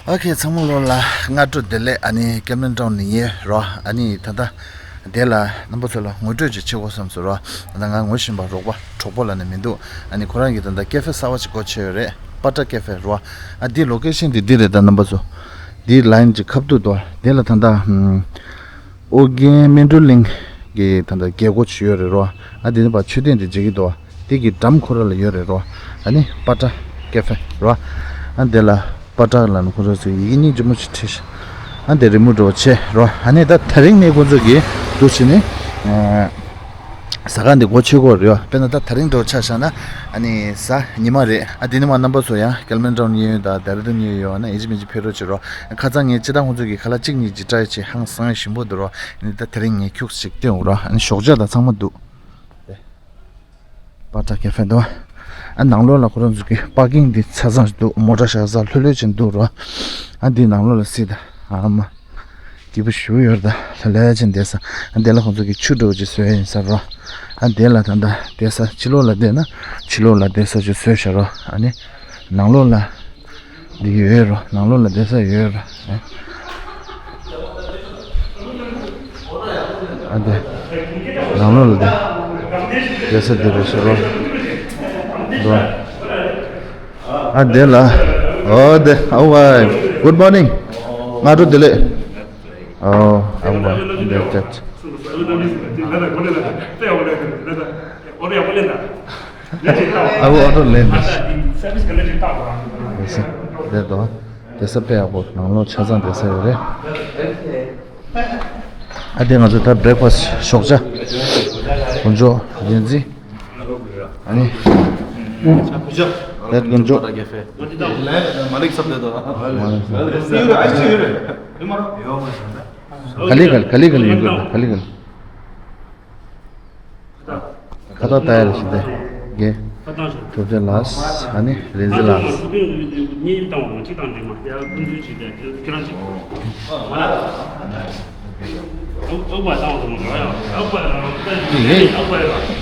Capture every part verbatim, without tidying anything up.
ཨོ་ཁེ། ཚང་མ་ལོ་ལ་སྔ་དྲོ་བདེ་ལེགས། ཨ་ནི་ཀེམ་ལན་ཀྲོན་ནས་ཡིན་རོ། ཨ་ནི་ད་ལྟ་དེ་ལ་རྣམ་པ་ཚོ་ལ་ངོ་སྤྲོད་ཅིག་བྱེད་དགོས་བསམ་སོང་རོ། ད་ལྟ་ང་ངོ་ཤེས་པ་རོགས་པ་གྲོགས་པོ་ལབ་ནས་མི་འདུག་ཨ་ནི་ཁོ་རང་གིས་ད་ལྟ་ཀེ་ཧྥེ་གསར་པ་ཅིག་སྒོ་ཕྱེ་ཡོད་རེད། པ་ཏྲ་ཀེ་ཧྥེ་རོ། ཨ་འདི་ལོ་ཀེ་ཤན་འདི་འདི་རེད། ད་རྣམ་པ་ཚོ་འདི་ལ་ཡིན་ཅིག་ཁ་ཐུག་ཏུ་དེ་ལ་ད་ལྟ་ཨོ་རྒྱན་སྨིན་གྲོལ་གླིང་གི་ད་ལྟ་རྒྱལ་སྒོ་ཅིག་ཡོད་རེད་རོ། ཨ་འདི་ནི་པ་མཆོད་རྟེན་འདི་མཇལ་གྱི་འདུག་དེ་གི་འགྲམ་ཁོ་ར་ལ་ཡོད་རེད་རོ། ཨ་ནི་པ་ཏྲ་ཀེ་ཧྥེ་རོ། ཨ་འདི་ལ་པ་ཏྲ་ལ་ནི་ཁོ་ར་ཚོས་ཡི་གེ་སྙིང་རྗེ་མོ་ཅིག་བྲིས་ཤག་ཨ་འདི་རི་མོ་འདྲ་བོ་བྱས་རོ། ཨ་ནི་ད་དེ་རིང་ནས་ཁོ་ཚོ་གིས་འདུག་བྱས་ནས་ཟ་ཁང་འདི་སྒོ་ཕྱེ་གི་ཡོད་རེད་རོ། དཔེར་ན་ད་དེ་རིང་འདྲ་བོ་ཆ་བཞག་ན་ཨ་ནི་གཟའ་ཉི་མ་རེད། ཨ་འདི་ནི་མ་རྣམ་པ་ཚོ་ཡང་ཀེམ་ལན་ཀྲོན་གནས་ཡུལ་དང་ལྡེ་ར་ལྡུན་གནས་ཡུལ་ཡོད་ན་ཡིན་གཅིག་མིན་གཅིག་ཕེབས་རོགས་བྱེད་རོ། ཁ་སང་ངས་སྤྱིར་བཏང་ཁོང་ཚོ་གིས་ཁ་ལག་གཅིག་གཉིས་ཅིག་བཀྲ་ཡོད་ཅིག་ཧང་སང་ཞིམ་པོ་འདུག་རོ། ཨ་ནི་ད་དེ་རིང་ངས་ཁྱུག་ཅིག་སྟོན་འོང་རོ། ཨ་ནི་ཞོགས་ཇ་དང་ཚང་མ་འདུག་པ་ཏྲ་ཀེ་ཧྥེ་འདུག་ཨ་ནང་ལོགས་ལ་ཁོ་རང་ཚོ་གི་པར་ཀིང་འདི་ཆ་ཚང་ཞིག་འདུག་མོ་ཊ་བཞག་ས་ལྷོད་ལྷོད་ཅིག་འདུག་རོ། ཨ་འདི་ནང་ལོགས་ལ་སྲིད་ད་ཨ་མ། སྐྱིད་པོ་ཞུ་ཡོད་ད་ལྷོད་ལྷོད་ཅིག་བསྡད་ས། ཨ་འདི་ལ་ཁོང་ཚོ་གི་ཆུ་འདྲ་བོ་ཅིག་བཟོས་ཡིན་ས་རོ། ཨ་འདི་ལ་ད་ལྟ་བསྡད་ས་ཕྱི་ལོགས་ལ་བསྡད་ན་ཕྱི་ལོགས་ལ་བསྡད་ས་ཅིག་བཟོས་བཞག་རོ། ཨ་ནི་ནང་ལོགས་ལ་འདི་ཡོད་རོ། ནང་ལོགས་ལ་བསྡད་ས་ཡོད་རོ། ཨ། ཨ་འདི། ནང་ལོགས་ལ་འདི། བསྡད་ས་འདི་རེད་ཤག་རོ། རོ། ཨ་འདི་ལ། ཨོ་འདི། ཨ་ཝའི། Good morning. སྔ་དྲོ་བདེ་ལེགས། ཨོ། ཨ་ཝའི། འདི་འདི། ཨ་ཝའི་ཨོ་ཊོ་ལེན་འདི། བསྡད་དོ། བསྡད་ས་དཔེ་ཡག་པོ། ནང་ལོགས་ཆ་ཚང་བསྡད་ས་ཡོད་རེད། ཨ་དེ་ང་ཚོ་ད་བྷི་རེག་ཕ་སི་ཞོགས་ཇ། དཀོན་མཆོག་རྒྱལ་མཚན། ཨ་ནི། ད་དཀོན་མཆོག་མ་ལེགས་སབ་དེ་དོ། ག་ལེ་ག་ལེ་ག་ལེ་ག་ལེ་ཡོད་གི། ག་ལེ་ག་ལེ། ཁ་ཏོག་ཏ་ཡ་རེ་ཞིག་དེ། གེ། ཐུབ་བསྟན་ལགས། ཨ་ནི་རིན་འཛིན་ལགས།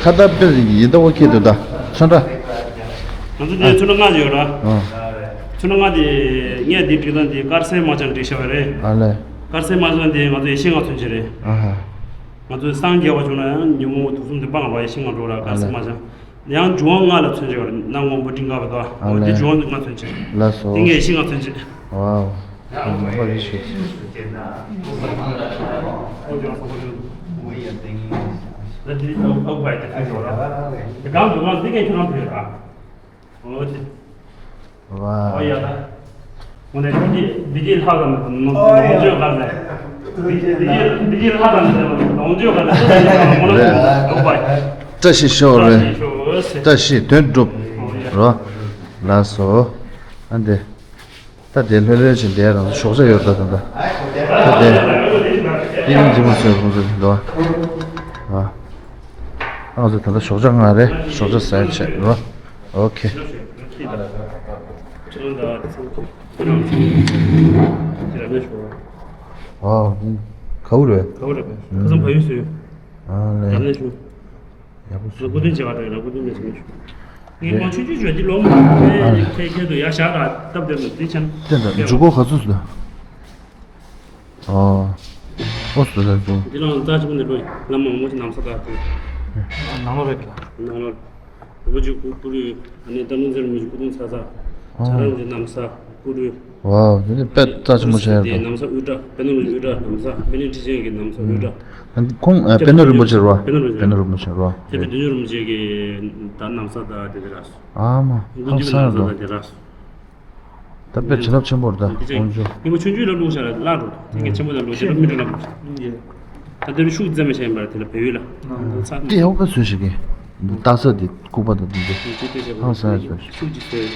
ཁ་ཏ་པེར་ཡིན་ད་བོ་ཁྱེད་དུ་ད། ཚོན་ཁྲ། ང་ཚོ་དེ་ཚོན་ཁྲ་ལྔ་ཡོད་ར། ཨ། ཚོན་ཁྲ་ལྔ་དེ་ངས་འདི་བྲིས་སྟངས་དེ་དཀར་གསལ་དམར་ལྗང་བྲིས་བཞག་པ་རེད། ཨ་ལས། དཀར་གསལ་དམར་ལྗང་དེ་ང་ཚོ་ཡེ་ཤེས་ལྔ་ཚུན་ཆད་རེད། ཨ་ཧ། ང་ཚོས་སངས་རྒྱས་པ་བྱུང་ན་ཡང་ཉོན་མོངས་དུག་གསུམ་དེ་སྤངས་པ་ཡེ་ཤེས་ལྔ་འགྲོ་ར། དཀར་གསལ་དམར་ལྗང་། ཡང་འབྱུང་བ་ལྔ་ལ་མཚོན་བྱེད་པར་སྣང་ངོ་བོ་སྤྲིན་དཀར་པོ་དང་། ཨ་འོ་དེ་ལས། འབྱུང་བ་ལྔ་མཚོན་བྱེད། ལགས་སོ། དེ་ངས་ཤིང་ལྔ་མཚོན་བྱེད། ཝའོ། ཡང་ཨ་ཁུ་པ་ཡི་ཤིག་ད་དེ་ཨ་ཁུ་པ་ཡི་དེ་ཕན་ཡོད་ར། དེ་གང་འདུག་གང་འདི་ངས་ཁྱོད་རང་ཕན་ཡོད་ར། འོ་དེ། ཝའོ། ཨོ་ཡ་ད། འོ་ནས་འདི་གི་འདི་གི་ལྷ་དང་ནོ་ནོ་ཇོ་ག་ནས། འདི་གི་འདི་གི་ལྷ་དང་ནོ་ཇོ་ག་ནས་སུ་དང་ཡང་མོ་ལ་རེད། འོ་བ། བཀྲ་ཤིས་ཤོག་རེད། བཀྲ་ཤིས་ཤོག་ཟེར། བཀྲ་ཤིས་དོན་འགྲུབ། ཨོ་ཡ། རོ། ལགས་སོ། ཨ་འདི། ད་དེ་ལྷོད་ལྷོད་བྱས་བསྡད་རང་ཞོགས་ཇ་ཡོད་ད་ད་ད། ད་དེ། དེ་ཡིན་གྱི་མ་ཚོད་ཁོང་ཚོ་འདུག་ཨ། ཨ་ང་ཚོ་ད་ལྟ་ཞོགས་ཇ་ང་རེད། ཞོགས་ཇ་ཟ་ཡ་བྱས་རོ། ཨོ་ཁེ། ཨ། ག་བུ་རེད། ག་བུ་རེད། ཁ་སང་ཕ་ཡུལ་སུ་ཡོད། ཨ་ལས། རབ་གནས་ཞུ། ཡག་པོ་ལ་སྐུ་མདུན་བྱེད་པ་དང་ལ་སྐུ་མདུན་མེད་ཟེར་ཞུ། ངས་རེད། མ་ཆུང་ཆུང་བྱོས་འདི་ལོ་མ་ཨ་ཁེ་ཁེ་དུ་ཡ་ཞག་ར་སྟབས་བདེ་མོ་འདི་ཆེན། བསྟན་དང་འཇུག་སྒོ་ག་ཚོད་སུ། ཨོ། ཨོ་སུ་ལ་འཇུག་འདི་ལོ་རྩ་ཆེན་པོ་འདི་ལོ་ཡིན། བླ་མ་མང་པོ་ཅིག་ནམ་ས་བཏགས་ཏེ། ནང་ལོགས་རེད་ཀྱི། ནང་ལོགས། རིན་པོ་ཆེ་སྐུ་སྐུ་རུས། ཨ་ནི་རྟ་ལུང་ཚེ་རིང་མོ་ཆེ་སྐུ་གདུང་ཚ་ཚ། ཨོ། བྱ་ར་རིན་པོ་ཆེ་ནམ་ས་སྐུ་རུས། ཝའོ། དེ་ནི་དཔེ་རྩ་ཆེན་པོ་བྱས་ཡོད་དེ་དོ། ནམ་ས་དབུ་སྐྲ། པད་ནོར་རིན་པོ་ཆེ་དབུ་སྐྲ་ནམ་ས། པད་ནི་ཁྲི་ཆེན་གྱི་ནམ་ས་དབུ་སྐྲ། ཨ་ཁོང་ཨ་པད་ནོར་རིན་པོ་ཆེ་རེད་བ། པད་ནོར་རིན་པོ་ཆེ། པད་ནོར་རིན་པོ་ཆེ་རེད་བ། དེ་པད་དོན་གྲུབ་རིན་པོ་ཆེ་གི་ད་ནམ་ས་ད་དེ་དེ་ར་སོ། ཨ་མ། སྐུ་མདུན་གྱི་ནམ་ས་ད་དེ་ར་སོ། ད་དཔེ་བྱིན་རླབས་ཆེན་པོ་རེད་ད། འདི་ཅན་ཁོང་ཚོ། སྙིང་པོ་ཆུང་ཆུང་ལ་བླུགས་བཞག་ལ་བླ་འགྲོ། དེ་ངས་ཆེན་པོ་ལ་བླུགས་བཞག་ལ་མི་འགྲོ་ལ་བླུགས་བཞག་ད་ལྟ་རུ་ཤུགས་རྩེ་མ་བྱས་པར་དེ་ལ་བལ་ཡུལ་ལ་ཚ། དེ་ཡག་པོ་བཟོས་ཤིག་གི། འདི་རྟགས་གསལ་དེ་ལྐུགས་པ་དང་འདི་འདི། ཧང་སང་བཟོས་ཤིག་ཤུགས་ཀྱིས་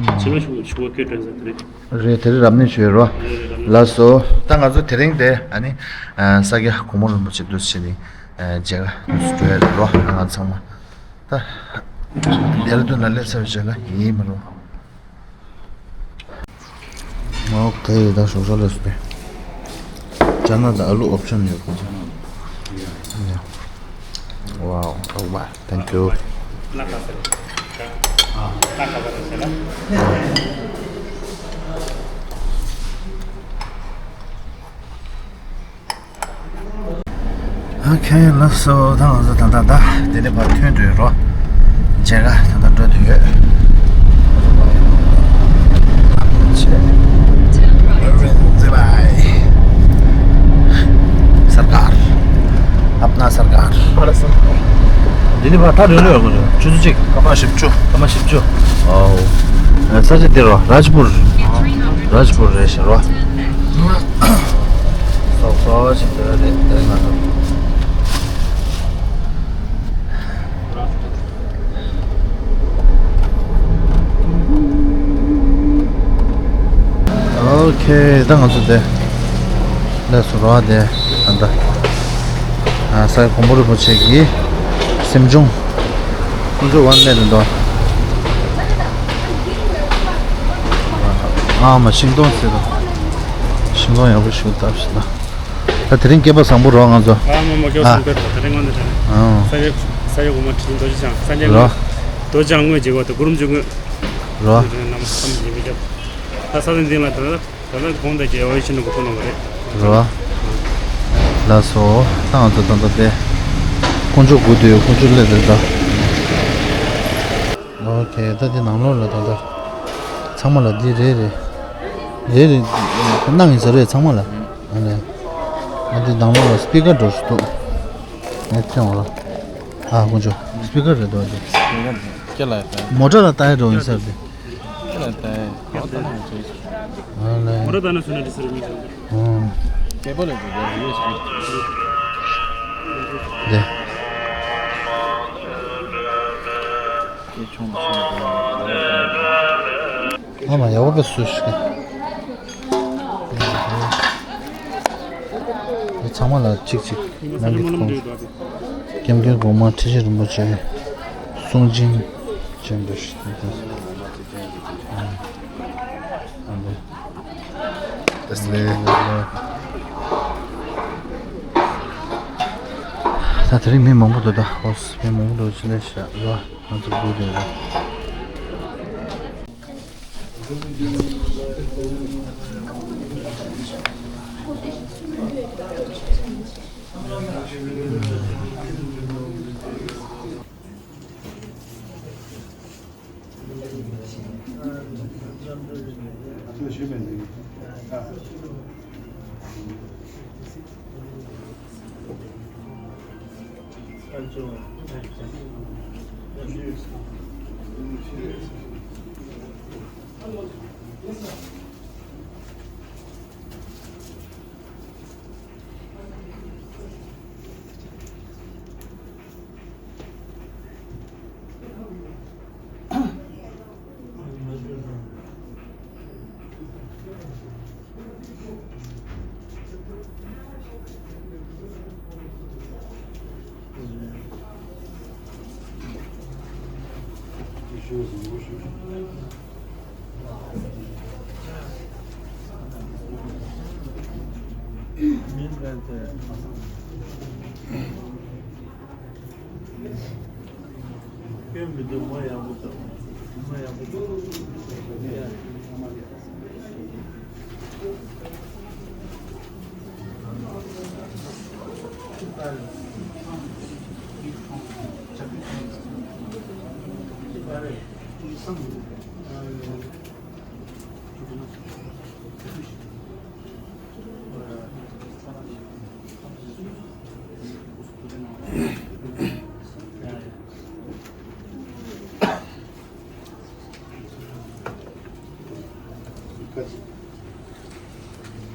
བཟོས། བྱེ་མ་ཤུགས་ཤུགས་པ་ཁྱོད་དྲན་ས་དེ་རེད། རེད། དེ་རིང་རབ་གནས་བྱོས་རོ། ལགས་སོ། ད་ང་ཚོ་དེ་རིང་དེ་ཨ་ནི་ས་སྐྱ་གོང་མ་རིན་པོ་ཆེ་འདུ་བྱེད་ནི་མཇལ་ཁ་འདུ་འགྲོ་ཡ་རེད་རོ། ང་ཚང་མ་ད་ལྡེ་ར་ལྡུན་ལ་སླེབས་ཚར་བའི་རྗེས་ལ་ཡིན་མ་རུང་། ཨོ་ཁེ། ད་ཞོགས་ཇ་ལ་སུ་པེ། ཅ་ན་དང་ཨ་ལུ་ཨོབ་ཤན་ཡོད་ཁོ་ཚོ། ཡ། ཝའོ། ཨོ་ཝ། Thank you. ཨོ་ཁེ། ལགས་སོ། ད་ང་ཚོ་ད་ལྟ་ད་དེ་ནས་ཕར་ཐོན་འགྲོ་ཡོད་རོ། མཇལ་ཁ་ད་ལྟ་འགྲོ་དུས་ཡོད། सरकार। अपना सरकार। འདི་ནས་ཕར་ད་འགྲོ་ཡོད་རོ། ཆུ་ཚོད་གཅིག་སྐར་མ་བཞི་བཅུ། སྐར་མ་བཞི་བཅུ། ཨོ། ས་ཆ་འདི་རོ། རཱཇ་པུར། རཱཇ་པུར་རེད་ཤག་རོ། སོག་སོག་ཅིག་འདི་རེད། དེ་ང་ཚོ། ཨོ་ཁེ། ད་ང་ཚོ་དེ་ལས་སུ་རོ་དེ་ད་ལྟ་ཨ་ས་གོང་པོ་རིན་པོ་ཆེ་གི་གཟིམ་ཆུང་། ཁོང་ཚོ་ཝན་ལེ་རེད་འདུག་ཨ་མ་ཤིང་སྡོང་ཟེར་རོ། ཤིང་སྡོང་ཡག་པོ་ཞིག་བཏབ་ཤག་ད། ད་དེ་རིང་སྐལ་པ་བཟང་པོ་རོ་ང་ཚོ། ཨ་མ་མ་སྐལ་བ་བཟང་པོ་རེད། ད་དེ་རིང་ང་ཚོ་ད་ནི། ཨང་། ས་ཡ་ས་ཡ་དགོང་མོ་ཁྲི་ཆེན་རྡོ་རྗེ་འཆང་། སངས་རྒྱས། རོ། རྡོ་རྗེ་འཆང་དངོས་མཇལ་བ་དང་གུ་རུ་མཇལ་དངོས། རོ། ནམ་མཁའ་མཉམ་པའི་རྒྱབ། ད་ས་ཆ་འདི་ལ་ད་ད་ད་གོང་དུ་རྒྱལ་བ་ཡིད་བཞིན་ནོར་བུ་སྐུ་གནང་བ་རེད། རོ། ལགས་སོ། ད་ང་ཚོ་ད་ལྟ་དེ་དཀོན་མཆོག་སྒུག་སྡོད་ཡོད། དཀོན་མཆོག་སླེབས་རེད་ད། ཨོ་ཁེ། ད་འདི་ནང་ལོགས་ལ་ད་ལྟ་ཚང་མ་ལ་འདི་རེད་རེད། རེད་རེད། གནང་ཡིན་ས་རེད་ཚང་མ་ལ། ཨ་ལས། ཨ་འདི་ནང་ལོགས་ལ་སི་པི་ཀར་འགྲོ་སུ་འདུག་ངས་ཐོན་འོང་ལ། ཨ་དཀོན་མཆོག་སི་པི་ཀར་རེད་འདུག་ཨ་འདི། སྐད་ལ་ཡ་ད། མོ་ཊ་ལ་ལྟ་ཡ་འགྲོ་ཡིན་ས་རེད། སྐད་ལ་ལྟ་ཡ་གོ་ད་ན་བྱས། ཨ་ལས། མོ་ཊ་ལྟ་ན་སུ་ན་འདི་སུ་རེད་མི་ཤེས། ཨོ། སྐད་པོ་ལ་འགྲོ་ཡ་ཡོད་ཤག་འདི། ཨ་མ་ཡག་པོ་དཔེ་བཟོས་ཤག་འདི་ཚང་མ་ལ་གཅིག་གཅིག་གནང་གི་འདུག་སྐྱབས་མགོན་གོང་མ་ཁྲི་ཆེན་རིན་པོ་ཆེ་གསུང་བྱིན་ཅན་དུ་ཞིག་འདུག་ད་དེ་རིང་མི་མང་པོ་འདུག་ད་ཨོ་མི་མང་པོ་འདུག་ཅི་ལས་ཤག་ལ། ང་ཚོ་སྒུག་བསྡད་ཡོད།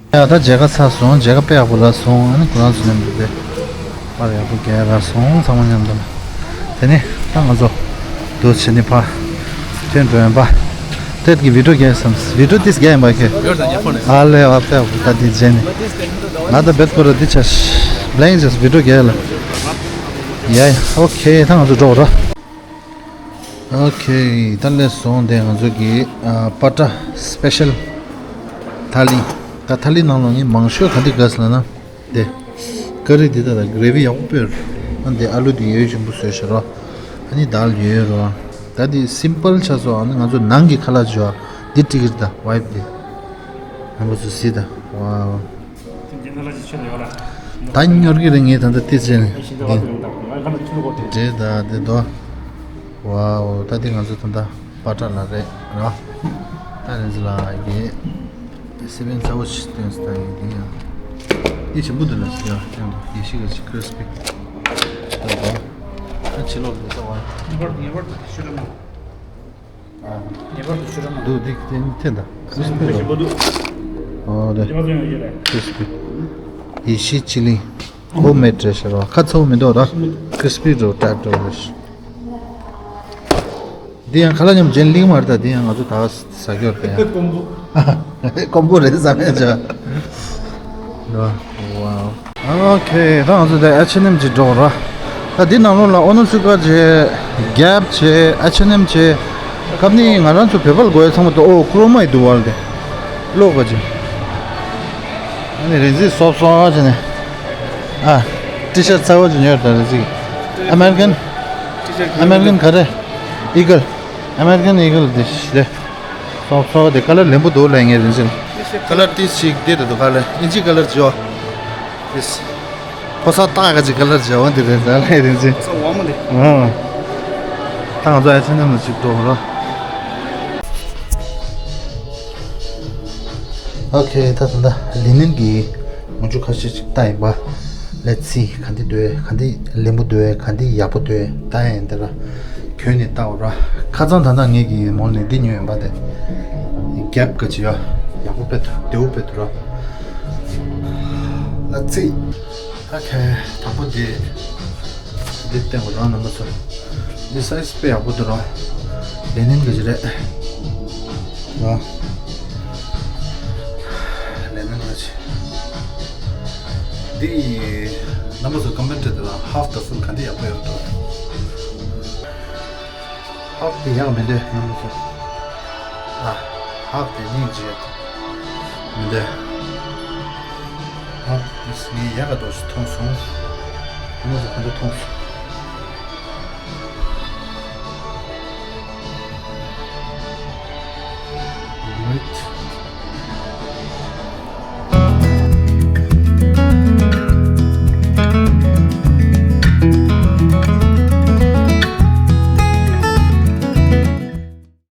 ཡ་ད་མཇལ་ཁ་ཚར་སོང་། མཇལ་ཁ་དཔེ་ཡག་པོ་རག་སོང་། ཨ་ནི་ཁོ་རང་ཚོ་མཉམ་དུ་དེ་པར་ཡག་པོ་རྒྱག་རག་སོང་། ཚང་མ་མཉམ་དུ་ལ། དེ་ནས་ད་ང་ཚོ་འདུག་བྱས་ནས་ཕར་ཐོན་འགྲོ་ཡིན་པ། དེ་གི་བི་ཌིའོ་རྒྱག་བསམ། བི་ཌིའོ་ཏིས་རྒྱག་ཡིན་པ་ཁྱོད། ཨ་ལས་བ་དཔེ་ཡག་པོ་ད་འདི་མཇལ་ནས། ང་ད་བེད་ཁོ་ར་འདི་ཆ་ཤ་བླེང་ཅེས་བི་ཌིའོ་རྒྱག་ལ། ཡ་ཡ་ཨོ་ཁེ། ད་ང་ཚོ་འགྲོ་ར། ཨོ་ཁེ། ད་ལས་སོང་སྟེ་ང་ཚོ་གི་ཨ་པ་ཏྲ་སི་པེ་ཤལ་ཐ་ལི། ད་ཐ་ལི་ནང་ལ་ངས་མང་ཤོས་ག་འདི་དགའ་སོང་ལབ་ན་དེ། ཀ་རི་འདི་ད་ད་གྷི་རེ་བི་ཡག་པོ་སྤོས། ཨ་འདི་ཨ་ལུ་འདི་ཡོད་ཆེན་པོ་བཟོས་ཤག་རོ། ཨ་ནི་དཱལ་ཡོད་རོ། ད་འདི་སིམ་པལ་ཆགས་སོང་། ཨ་ནི་ང་ཚོ་ནང་གི་ཁ་ལག་བྱོས་ཨ་འདི་སྤྲད་ཀྱི་རེད་ད། ཝའེབ་འདི་ནང་པ་ཚོ་གཟིགས་ད། ཝའོ། དེ་འདི་ཁ་ལག་ཅིག་ཆོད་ཡོད་ར། ད་ཉོར་གི་རེད། ངས་ད་ལྟ་ཏི་ཙེ་ནས་འདི་འདྲེ་ད་འདི་དོ། ཝའོ། ད་འདི་ང་ཚོ་ད་ལྟ་པ་ཏྲ་ལ་རེད་ར། ད་རེད་ཟི་ལ་ཡི་སི་པན་ཚ་བོ་ཞིག་སྟོན་སྟངས་ཡིན། འདི་ཡང་འདི་ཞིམ་པོ་འདུག་ལ་ཟི་ཡ་སྟོན་འདུག་ཡེ་ཤི་ག་ཅིག་ཁྲིས་པི། ད་ད་ཕྱི་ལོགས་འདི་ས་བ་ངེས་པར་དུ་ངེས་པར་དུ་ཤུ་ར་མ། ངེས་པར་དུ་ཤུ་ར་མ། འདུག་འདི་དེ་ནི་ཐེན་ད་ཁྲིས་པི་རོ། ཞིམ་པོ་འདུག་ཨོ་དེ་ཁྲིས་པི། ཡེ་ཤི་ཅི་ལི། ཧོམ་མེད་རེད་ཤག་ར། ཁ་ཚ་བོ་མི་འདུག་ར། ཁྲིས་པི་རོ་ཏྲ་ཏྲ་རེད། འདི་ཡང་ཁ་ལག་མཉམ་རྗེན་ལིང་མ་རེད་ད། འདི་ཡང་ང་ཚོ་ད་ཟ་རྒྱུ་རེད་ཡང་། ཀོམ་པོ། ཀོམ་པོ་རེད་ཟ་མེད་ཅག་ཝའོ། ཨོ་ཁེ། ད་ང་ཚོ་ད་ཨེཆ་ཨེན་ཨེམ་ཅིག་འགྲོ་ར། ད་འདི་ནང་ལོགས་ལ་ཨོ་ན་ཛུ་ཀ་བྱས། གེབ་བྱས། ཨེཆ་ཨེན་ཨེམ་བྱས། ཁབ་ནི་ང་རང་ཚོ་བོད་པ་ལ་དགོས་ཡ་ཚང་མ་ད། ཨོ་ཀྲོ་མ་ཡི་འདུག་བ་ལ་དེ། ལོག་ག་ཅིག་ཨ་ནི་རིན་ཆེན་སོབ་སོབ་བྱས་ནས། ཨ། ཊི་ཤར་ཊི་ཚ་བོ་ཅིག་ཉོས་ད་རེ་ཅིག་ཨ་མེ་རི་ཀན། ཨ་མེ་རི་ཀན་ག་རེ། ཨི་གལ། ཨ་མེ་རི་ཀན་ཨི་གལ་དེ་ཤི་དེ། སོབ་སོབ་དེ་ཁ་ལར་ལེན་པོ་འདུག་ལ། ངས་རིན་ཆེན་ཁ་ལར་ཏི་ཞིག་དེ་རེད་འདུག་ཁ་ལར་ཨིན་ཇི་ཁ་ལར་བྱོས། ཨིས། ཕོ་གསར་སྟག་ག་ཅིག་ཁ་ལར་བྱ་བ་འདི་རེད་ཟ་ལ་རིན་ཆེན། ཕོ་གསར་འོག་མ་འདི། ཨང་། ད་ང་ཚོ་ཨེཆ་ཨེན་ཨེམ་ལ་ཅིག་འགྲོ་ར། ཨོ་ཁེ། ད་ད་ལི་ནན་གྱི་མུ་ཅུ་ཁ་ཤས་ཅིག་ལྟ་ཡིན་པ། Let's see། ག་འདི་འདུག་ག་འདི་ལེན་པོ་འདུག་ག་འདི་ཡག་པོ་འདུག་ལྟ་ཡིན་འདི་ར། གྱོན་ནས་ལྟ་འོ་ར། ཁ་སང་ད་ལྟ་ངེད་ཀྱི་མོལ་ནས་འདི་ཉོས་ཡིན་པ་དེ། གེབ་ག་ཅི་ཡ། ཡག་པོ་དཔེ་འདུག་བདེ་པོ་དཔེ་འདུག་ར། ལ་ཙི། ཨ་ཁེ། དང་པོ་འདི། འདི་བསྟན་པ་རང་རྣམ་པ་ཚོ། འདི་སའི་ཛི་དཔེ་ཡག་པོ་འདུག་ར། ལེ་ནིན་ག་ཅི་རེད། ར། ལེ་ནིན་ག་ཅི། འདི། རྣམ་པ་ཚོ་ཀོ་མེན་ཊི་དེ་ལ་ཧབ་དང་ཕུལ་ག་འདི་ཡག་པོ་ཡོད་འདུག་ཧབ་དེ་ཡག་མི་འདུག་རྣམ་པ་ཚོ། ཨ། ཧབ་དེ་སྙིང་རྗེ་མི་འདུག་ཧབ་དེ་ངས་ཡག་ག་འདུག་ཞིག་མཐོང་སོང་། རྣམ་པ་ཚོ་ག་འདྲ་མཐོང་སོང་།